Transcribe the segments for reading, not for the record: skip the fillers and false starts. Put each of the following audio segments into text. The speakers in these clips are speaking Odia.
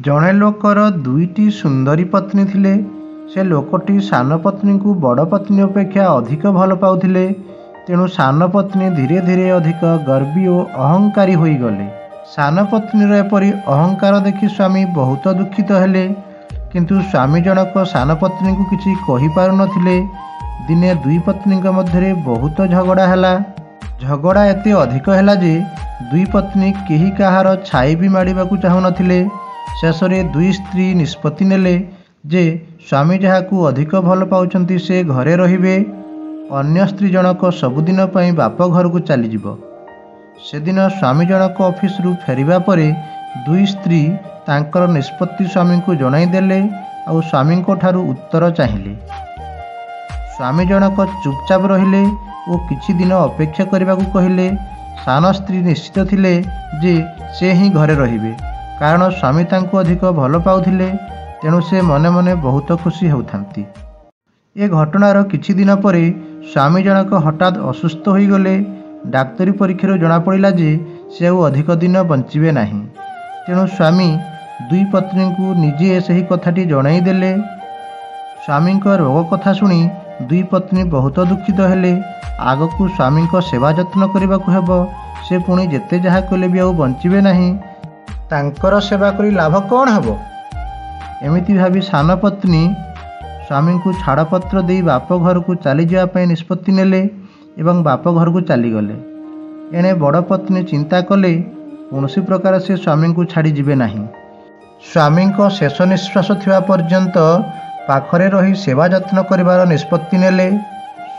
ଜଣେ ଲୋକର ଦୁଇଟି ସୁନ୍ଦରୀ ପତ୍ନୀ ଥିଲେ। ସେ ଲୋକଟି ସାନ ପତ୍ନୀଙ୍କୁ ବଡ଼ ପତ୍ନୀ ଅପେକ୍ଷା ଅଧିକ ଭଲ ପାଉଥିଲେ। ତେଣୁ ସାନ ପତ୍ନୀ ଧୀରେ ଧୀରେ ଅଧିକ ଗର୍ବୀ ଓ ଅହଙ୍କାରୀ ହୋଇଗଲେ। ସାନ ପତ୍ନୀର ଏପରି ଅହଙ୍କାର ଦେଖି ସ୍ୱାମୀ ବହୁତ ଦୁଃଖିତ ହେଲେ। କିନ୍ତୁ ସ୍ୱାମୀ ଜଣକ ସାନ ପତ୍ନୀଙ୍କୁ କିଛି କହିପାରୁନଥିଲେ। ଦିନେ ଦୁଇ ପତ୍ନୀଙ୍କ ମଧ୍ୟରେ ବହୁତ ଝଗଡ଼ା ହେଲା। ଝଗଡ଼ା ଏତେ ଅଧିକ ହେଲା ଯେ ଦୁଇ ପତ୍ନୀ କେହି କାହାର ଛାଇ ବି ମାଡ଼ିବାକୁ ଚାହୁଁନଥିଲେ। ଶେଷରେ ଦୁଇ ସ୍ତ୍ରୀ ନିଷ୍ପତ୍ତି ନେଲେ ଯେ ସ୍ୱାମୀ ଯାହାକୁ ଅଧିକ ଭଲ ପାଉଛନ୍ତି ସେ ଘରେ ରହିବେ, ଅନ୍ୟ ସ୍ତ୍ରୀ ଜଣକ ସବୁଦିନ ପାଇଁ ବାପ ଘରକୁ ଚାଲିଯିବ। ସେଦିନ ସ୍ୱାମୀ ଜଣକ ଅଫିସରୁ ଫେରିବା ପରେ ଦୁଇ ସ୍ତ୍ରୀ ତାଙ୍କର ନିଷ୍ପତ୍ତି ସ୍ୱାମୀଙ୍କୁ ଜଣାଇ ଦେଲେ ଆଉ ସ୍ୱାମୀଙ୍କଠାରୁ ଉତ୍ତର ଚାହିଁଲେ। ସ୍ୱାମୀ ଜଣକ ଚୁପଚାପ ରହିଲେ ଓ କିଛି ଦିନ ଅପେକ୍ଷା କରିବାକୁ କହିଲେ। ସାନ ସ୍ତ୍ରୀ ନିଶ୍ଚିତ ଥିଲେ ଯେ ସେ ହିଁ ଘରେ ରହିବେ, କାରଣ ସ୍ୱାମୀ ତାଙ୍କୁ ଅଧିକ ଭଲ ପାଉଥିଲେ। ତେଣୁ ସେ ମନେ ମନେ ବହୁତ ଖୁସି ହେଉଥାନ୍ତି। ଏ ଘଟଣାର କିଛି ଦିନ ପରେ ସ୍ୱାମୀ ଜଣକ ହଠାତ୍ ଅସୁସ୍ଥ ହୋଇଗଲେ। ଡାକ୍ତରୀ ପରୀକ୍ଷାରୁ ଜଣାପଡ଼ିଲା ଯେ ସେ ଆଉ ଅଧିକ ଦିନ ବଞ୍ଚିବେ ନାହିଁ। ତେଣୁ ସ୍ୱାମୀ ଦୁଇ ପତ୍ନୀଙ୍କୁ ନିଜେ ସେହି କଥାଟି ଜଣାଇ ଦେଲେ। ସ୍ୱାମୀଙ୍କ ରୋଗ କଥା ଶୁଣି ଦୁଇ ପତ୍ନୀ ବହୁତ ଦୁଃଖିତ ହେଲେ। ଆଗକୁ ସ୍ୱାମୀଙ୍କ ସେବା ଯତ୍ନ କରିବାକୁ ହେବ। ସେ ପୁଣି ଯେତେ ଯାହା କଲେ ବି ଆଉ ବଞ୍ଚିବେ ନାହିଁ। ତାଙ୍କର ସେବା କରି ଲାଭ କ'ଣ ହେବ? ଏମିତି ଭାବି ସାନ ପତ୍ନୀ ସ୍ୱାମୀଙ୍କୁ ଛାଡ଼ପତ୍ର ଦେଇ ବାପ ଘରକୁ ଚାଲିଯିବା ପାଇଁ ନିଷ୍ପତ୍ତି ନେଲେ ଏବଂ ବାପ ଘରକୁ ଚାଲିଗଲେ। ଏଣେ ବଡ଼ ପତ୍ନୀ ଚିନ୍ତା କଲେ କୌଣସି ପ୍ରକାର ସେ ସ୍ୱାମୀଙ୍କୁ ଛାଡ଼ି ଯିବେ ନାହିଁ। ସ୍ୱାମୀଙ୍କ ଶେଷ ନିଶ୍ୱାସ ଥିବା ପର୍ଯ୍ୟନ୍ତ ପାଖରେ ରହି ସେବା ଯତ୍ନ କରିବାର ନିଷ୍ପତ୍ତି ନେଲେ।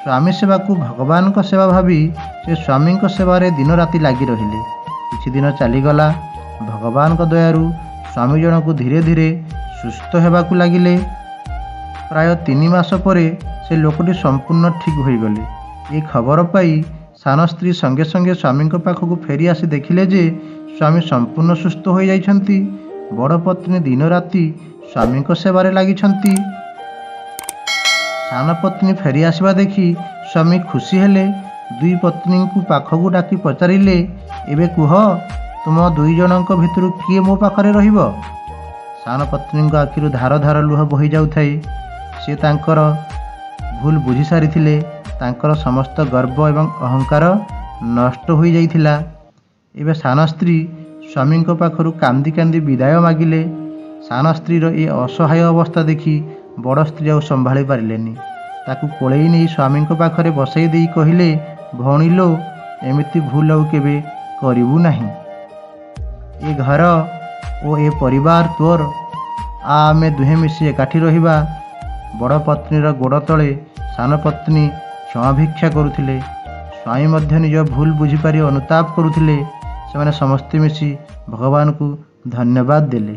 ସ୍ୱାମୀ ସେବାକୁ ଭଗବାନଙ୍କ ସେବା ଭାବି ସେ ସ୍ୱାମୀଙ୍କ ସେବାରେ ଦିନ ରାତି ଲାଗି ରହିଲେ। କିଛି ଦିନ ଚାଲିଗଲା। ଭଗବାନଙ୍କ ଦୟାରୁ ସ୍ୱାମୀ ଜଣକୁ ଧୀରେ ଧୀରେ ସୁସ୍ଥ ହେବାକୁ ଲାଗିଲେ। ପ୍ରାୟ 3 ମାସ ପରେ ସେ ଲୋକଟି ସମ୍ପୂର୍ଣ୍ଣ ଠିକ୍ ହୋଇଗଲେ। ଏ ଖବର ପାଇ ସାନ ସ୍ତ୍ରୀ ସଙ୍ଗେ ସଙ୍ଗେ ସ୍ୱାମୀଙ୍କ ପାଖକୁ ଫେରି ଆସି ଦେଖିଲେ ଯେ ସ୍ୱାମୀ ସମ୍ପୂର୍ଣ୍ଣ ସୁସ୍ଥ ହୋଇଯାଇଛନ୍ତି। ବଡ଼ ପତ୍ନୀ ଦିନ ରାତି ସ୍ୱାମୀଙ୍କ ସେବାରେ ଲାଗିଛନ୍ତି। ସାନ ପତ୍ନୀ ଫେରି ଆସିବା ଦେଖି ସ୍ୱାମୀ ଖୁସି ହେଲେ। ଦୁଇ ପତ୍ନୀଙ୍କୁ ପାଖକୁ ଡାକି ପଚାରିଲେ, ଏବେ କୁହ, ତୁମ ଦୁଇ ଜଣଙ୍କ ଭିତରୁ କିଏ ମୋ ପାଖରେ ରହିବ? ସାନ ପତ୍ନୀଙ୍କ ଆଖିରୁ ଧାର ଧାର ଲୁହ ବହି ଯାଉଥାଏ। ସେ ତାଙ୍କର ଭୁଲ ବୁଝି ସାରିଥିଲେ। ତାଙ୍କର ସମସ୍ତ ଗର୍ବ ଏବଂ ଅହଙ୍କାର ନଷ୍ଟ ହୋଇଯାଇଥିଲା। ଏବେ ସାନ ସ୍ତ୍ରୀ ସ୍ୱାମୀଙ୍କ ପାଖରୁ କାନ୍ଦି କାନ୍ଦି ବିଦାୟ ମାଗିଲେ। ସାନ ସ୍ତ୍ରୀର ଏ ଅସହାୟ ଅବସ୍ଥା ଦେଖି ବଡ଼ ସ୍ତ୍ରୀ ଆଉ ସମ୍ଭାଳି ପାରିଲେନି। ତାକୁ କୋଳେଇ ନେଇ ସ୍ୱାମୀଙ୍କ ପାଖରେ ବସାଇ ଦେଇ କହିଲେ, ଭଉଣୀ ଲୋ, ଏମିତି ଭୁଲ ଆଉ କେବେ କରିବୁ ନାହିଁ। ଏ ଘର ଓ ଏ ପରିବାର ତୋର। ଆମେ ଦୁହେଁ ମିଶି ଏକାଠି ରହିବା। ବଡ଼ ପତ୍ନୀର ଗୋଡ଼ ତଳେ ସାନ ପତ୍ନୀ କ୍ଷମା ଭିକ୍ଷା କରୁଥିଲେ। ସ୍ୱାମୀ ମଧ୍ୟ ନିଜ ଭୁଲ ବୁଝିପାରି ଅନୁତାପ କରୁଥିଲେ। ସେମାନେ ସମସ୍ତେ ମିଶି ଭଗବାନଙ୍କୁ ଧନ୍ୟବାଦ ଦେଲେ।